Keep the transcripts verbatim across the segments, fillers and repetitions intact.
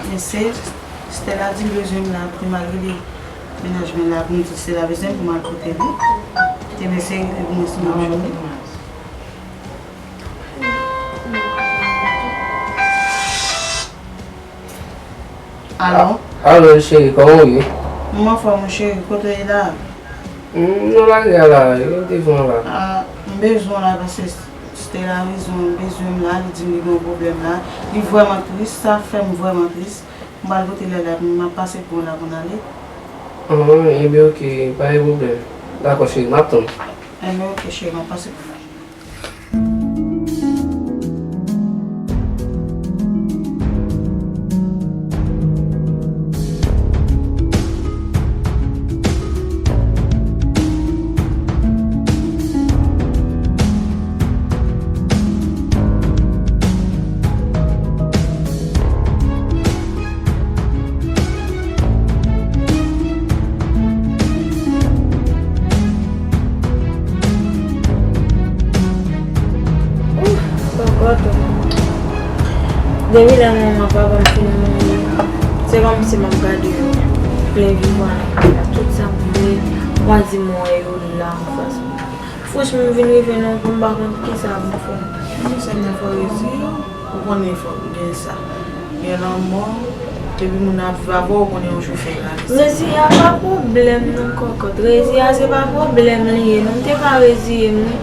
Mesye, Stella di l bezwen m la, pou te m al rele mennaj mwen la, pou m di Stella bezwen m pou m al pote li. Te mesye rele pou mwen si m ap jwenn li. Alo? Alo, cheri, kòman w ye? Mwen anfòm, wi, cheri, kote w ye la? M nan lari a la, yo devan la. Ah, m bezwen w la, paske Stella bezwen, bezwen m la, li di m li gen yon pwoblèm la. Li vrèman tris, sa fè m vrèman tris. M pral pote lè la, m ap pase pou w la pou n ale. Ah, enben, oke, pa gen pwoblèm. Dakò, cheri, m ap tann ou. Enben, oke, cheri, m ap pase pou w la. Ouf, kòkòt. Depi lè manman papa m fin mouri, se kòmsi m ap gade yon plen vivwa nan kay la. Tout sa m vle, m a di m wè yo la anfas mwen. Franchman, m vin rive nan yon pwen m pa konn kisa pou m fè. Mwen sèlman fò rezi yo, ou konnen fòk gen sa. Gen lanmò, depi moun ap viv avè w, ou konnen yon jou fè gade. Rezi a pa pwoblèm non, kòkòt. Rezi a se pa pwoblèm li ye non. M te ka reziye m wi.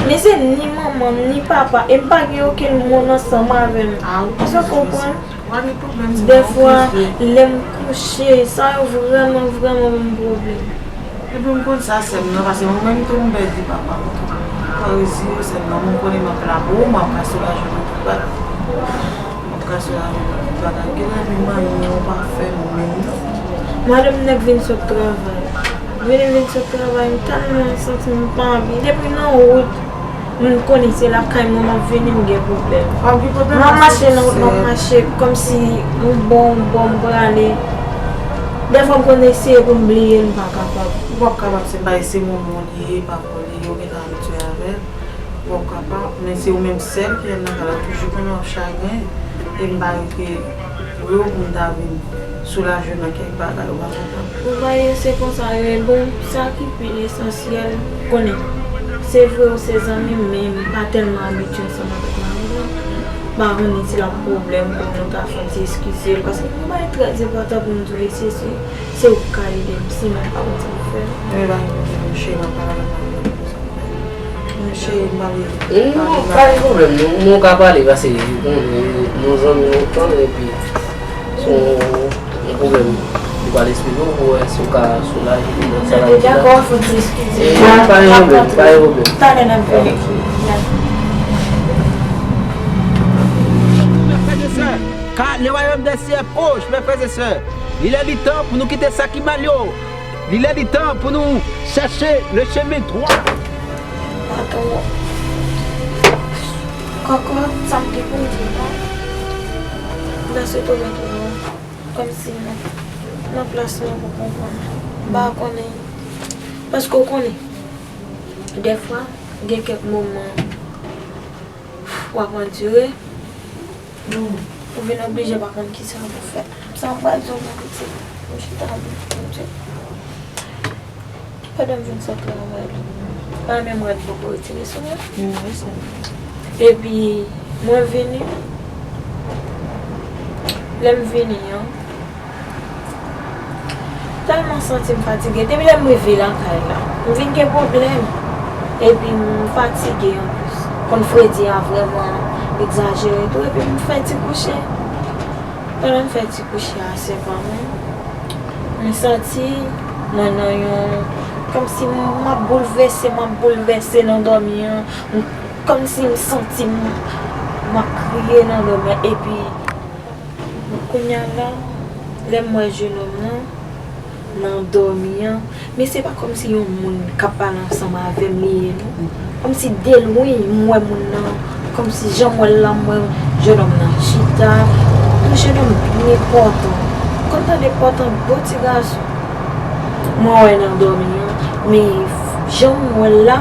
Men se ni manman m, ni papa, e m pa gen okenn moun ansanm avè m. Ah, ou konprann? Ou pa gen pwoblèm, se pa yon kriz. Dèfwa, lè m kouche, sa yo vrèman, vrèman ban m pwoblèm. Epi m konn sa sè m nan, paske mwen menm tou m pèdi papa m tou. Pa reziye w sè m nan, mwen konnen m ap la pou ou, m ap ka soulaje w nan tout bagay. M ap ka soulaje w nan tout bagay. Gen lè menm anyen w pa fè m menm non. Madanm nèg vin sot travay. Vini vin sot travay, m tèlman santi m pa anvi. Depi nan wout, m konnen se lakay mwen m ap vini, m gen pwoblèm. W ap gen pwoblèm paske m ap mache nan wout, m ap mache kòmsi yon bò, yon bò m prale. Dèfwa m konn eseye pou m bliye l, m pa kapab. Ou p ap kapab, se bay se manman w li ye, papa w li ye, ou gentan abitye avè l. Ou p ap kapab, men se ou menm sèl ki nan kay la, toujou konnen w ap chagren, e m pa rete pou yo pou m ta vin soulaje w nan kèk bagay, ou pa konprann. Ou pa ye, se konsa yo ye. Bon, sa ki pi esansyèl, konnen, se vre ou se zanmi m, men m pa tèlman abitye ansanm avèk mari m. M pa konnen si l ap pwoblèm pou nou ta fè yon ti eskize l, paske yon bagay trè enpòtan pou m di w, mesye, se, se ou k ka ede m, sinon m pa konn sa pou m fè. Men pa gen pwoblèm, cheri, m ap pale avèk mari m. Monchè, m pa vle. Non, pa gen pwoblèm. Nou, nou ka pale, paske nou, nou, nou zanmi lontan, epi se yon, yon pwoblèm li pral esplike w pou wè si w ka soulaje li nan sa l ap di la. Dakò, fò n eskize. E, pa gen pwoblèm, pa gen pwoblèm. Talè n ap vini. Mes frères et sœurs, car le royaume des cieux est proche, mes frères et sœurs. Il est le temps pour nous quitter sa ki mal yo. Li lè li tan pou nou chèche le chemin droit. Atann non. Kòkòt, sa m gen pou m di w la. M ta swete w mete w kòmsi nan, nan plas mwen pou w konprann. M pa konnen. Paske w konnen, dèfwa, gen kèk moman w ap andire. Ou vin oblije pa konn kisa pou fè. Sa m pral di w, mon pitit. Ou chita, mon pitit. Pandan m vin sot travay la, pa menm rad poko retire sou mwen. Epi, mwen vini. Lè m vini an, tèlman santi m fatige. Depi lè m rive lakay la, m vin gen pwoblèm. Epi m fatige anplis. Konn fredi a vrèman egzajere tou. Epi m fè ti kouche. Pandan m fè ti kouche a, sè pa mwen, m santi mwen nan yon, kòmsi m ap boulvèse, m ap boulvèse nan dòmi an. M, kòmsi m santi m, m ap kriye nan dòmi an. Epi, Kounye a la, lè m wè jenòm nan nan dòmi an, men se pa kòmsi yon moun k ap pale ansanm avè m li ye, non. Kòmsi de lwen, m wè moun nan, kòmsi jan m wè l la, m wè jenòm nan chita, yon jenòm byen pòtan. Konn tande pòtan, bon ti gason. Mwen wè nan dòmi an, men jan m wè l la,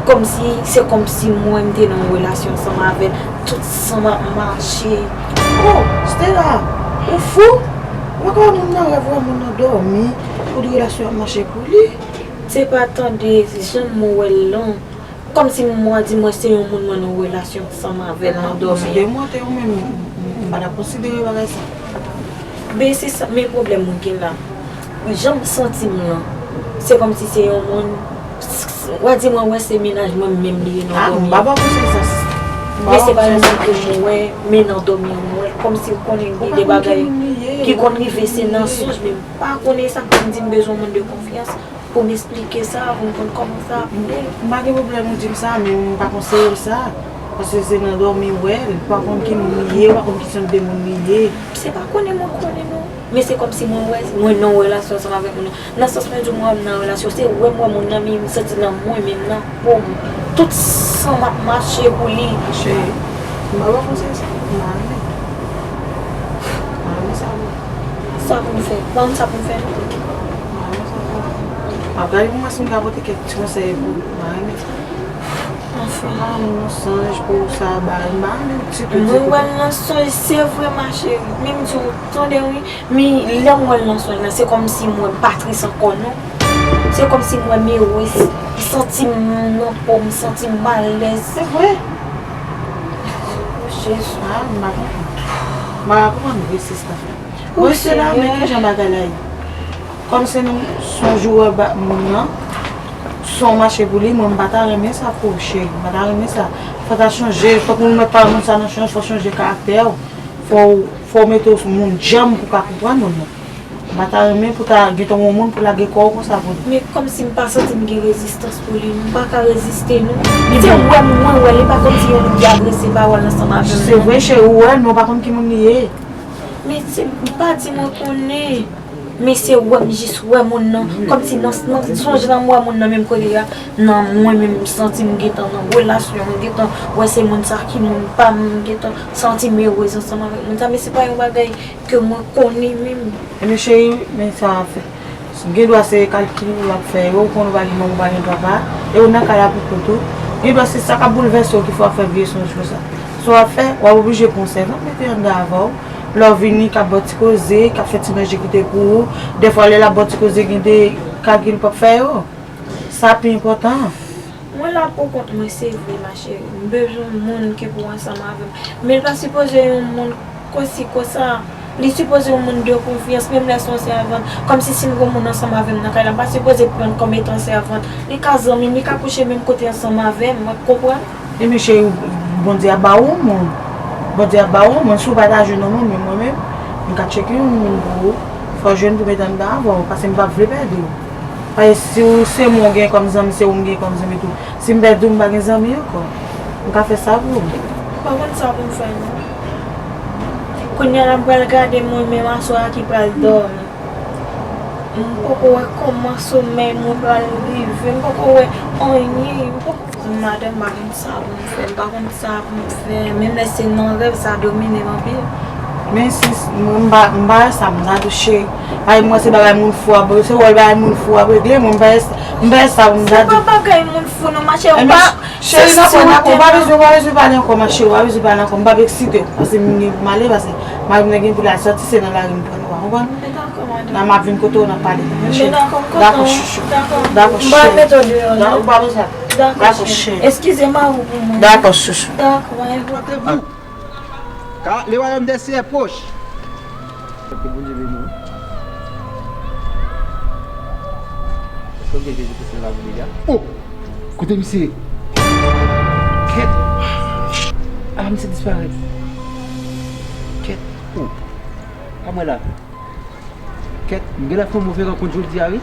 kòmsi, se kòmsi mwen m te nan yon relasyon ansanm avè l. Tout san m ap mache. Oh, Stella, ou fou? Ou pa ka wè moun nan rèv, wè moun nan dòmi, ou di relasyon ap mache pou li. Se pa tande, janm mwen wè l lan. Kòmsi mwen di mwen se yon moun mwen nan relasyon ansanm avè l nan dòmi. De mwen te ou menm, m pa t ap konsidere bagay sa. Men se sa, men pwoblèm mwen gen la. Jan m santi m lan, se kòmsi se yon moun, w a di mwen wè se mennaj mwen menm li ye nan dòmi an. Ah, m pa ba w konsèy sa, sista. Men se pa yon moun ke mwen wè, men nan dòmi an mwen wè l, kòmsi w konnen gen de bagay ki konn rive, se nan sonj, men m pa konnen sa, pou m di m bezwen yon moun de konfyans pou m eksplike sa, pou m konn kòman sa ap ye. M pa gen pwoblèm ou di m sa, men m pa konseye w sa. Paske se nan dòmi w wè l, ou pa konn ki moun li ye, ou pa konn ki jan de moun li ye. Se pa konnen mwen konnen non. Men se kòmsi mwen wè, mwen nan yon relasyon ansanm avèk moun nan. Nan sans mwen di w mwen nan relasyon, se wè m wè moun nan, men m santi nan mwen menm, nan po m, tout san m ap mache pou li. Cheri, m pa ba w konsèy sa, m pa renmen. M pa renmen sa, non. Sa pou m fè? Ban m sa pou m fè, non. M pa renmen sa, non. M ap gade pou m wè si m ka pote kèk ti konsèy pou ou. M pa renmen sa. Anfen. Ah, m nan sonj pou sa, ba, m pa renmen ditou, ditou. Mwen wè l nan sonj, se vre, ma chérie. Men m di w, tande wi, men lè m wè l nan sonj la, se kòmsi m wè m pa tris ankò, non. Se kòmsi m wè m ere, m santi m nan po m, m santi m alèz. Se vre? Oh, Jezi. Ah, m pa konprann. M pa konprann vre, sista. Wi, se la, men ki jan bagay la ye? Kòm se nou, se yon jou wè ba, moun nan, se yon mache pou li, mwen m pa ta renmen sa pou ou, cheri. M pa ta renmen sa. Fò w ta chanje, fòk moun mèt pa moun sa nan chanje, fò w chanje karaktè w. Fò w, fò w mete w sou moun djanm pou w ka konprann moun nan. M pa ta renmen pou ta gentan yon moun pou lage kò w konsa pou li. Men kòmsi m pa santi m gen rezistans pou li, m pa ka reziste non. Se wè m mwen wè l, e pa kòmsi yon moun ki adrese pawòl ansanm avè m. Se vre, cheri, ou wè l, men w pa konn ki moun li ye. Men se, m pa di mwen konnen. Men se wè m jis wè moun nan. Kòmsi nan, nan sonj lan m wè moun nan menm kote a. Nan mwen menm m santi m gentan nan relasyon, m gentan wè se moun sa ki moun pa m, m gentan santi m erez ansanm avèk moun sa. Men se pa yon bagay ke mwen konnen menm. Ebyen cheri, men sa w ap fè. Gen dwa se kalkil ou ap fè yo, ou konn ou pa gen manman, ou pa gen papa, e ou nan kay la pou kont ou. Gen dwa se sa k ap boulvèse w ki fè w ap fè vye sonj konsa. Sa w ap fè, w ap oblije pran sèvant mete anndan avè w. Lè w vini, k ap ba w ti koze, k ap fè ti manje kite pou ou. Dèfwa, lè l ap ba w ti koze, gen de kalkil ou p ap fè yo. Sa pi enpòtan. Mwen la pou kont mwen, se vre, ma chérie. M bezwen yon moun ki pou ansanm avè m. Men l pa sipoze yon moun kosi kosa. Li sipoze yon moun de konfyans, menm lè se yon sèvant. Kòmsi si m gen yon moun ansanm avè m nan kay la, m pa sipoze pran l kòm etan sèvant. Li ka zanmi m, li ka kouche menm kote ansanm avè m, w ap konprann? Ebyen cheri, Bondye ap ba ou yon moun. Bondye ap ba ou yon moun. Si w pa ta jwenn yon moun, men mwen menm, m ka tcheke yon moun pou ou. Fò w jwenn pou m mete anndan avè w, paske m p ap vle pèdi w. Paske si w se mwen w gen kòm zanmi, se ou m gen kòm zanmi tou. Si m pèdi w, m pa gen zanmi ankò. M ka fè sa pou ou. M pa konn sa pou m fè non. Kounye a la m pral gade mwen menm aswè a ki pral dòmi. M poko wè kòman somèy mwen pral rive. M poko wè anyen. M poko Madanm, m pa konn sa pou m fè, m pa konn sa pou m fè. Menm lè se nan rèv, sa domine m anpil. Men sis, mwen m pa, m pa wè sa pou m ta di w cheri. Paske mwen se bagay moun fou ap, se wè bagay moun fou ap regle, mwen m pa wè, m pa wè sa pou m ta di w. Se pa bagay moun fou non, ma chérie, ou pa, cheri, dakò, dakò, ou pa bezwen, ou pa bezwen pale ankò, ma chérie, ou pa bezwen pale ankò, m p ap eksite w, paske m gen pou m ale, paske mari m nan gen pou l al sòti, se nan lari m pran nou, ou konprann? Dakò, madanm. Nan m ap vin kote w, n ap pale. Dakò, m kontan. Dakò, chouchou. Dakò. Dakò, cheri. M pa mete w deyò non. Ou pa bezwen. Dakò, cheri. Eskize mari w pou mwen. Dakò, chouchou. Dakò, mari. Ka, le royaume des cieux est proche. Ke Bondye beni w. Èske w gen Jezi Kris nan lavi w deja? Oh! Kote misye ye? Kèt! Ah, misye disparèt. Kèt! Oh! Pa mwen la. Kèt, m genlè fè yon move rankont jodi a wi.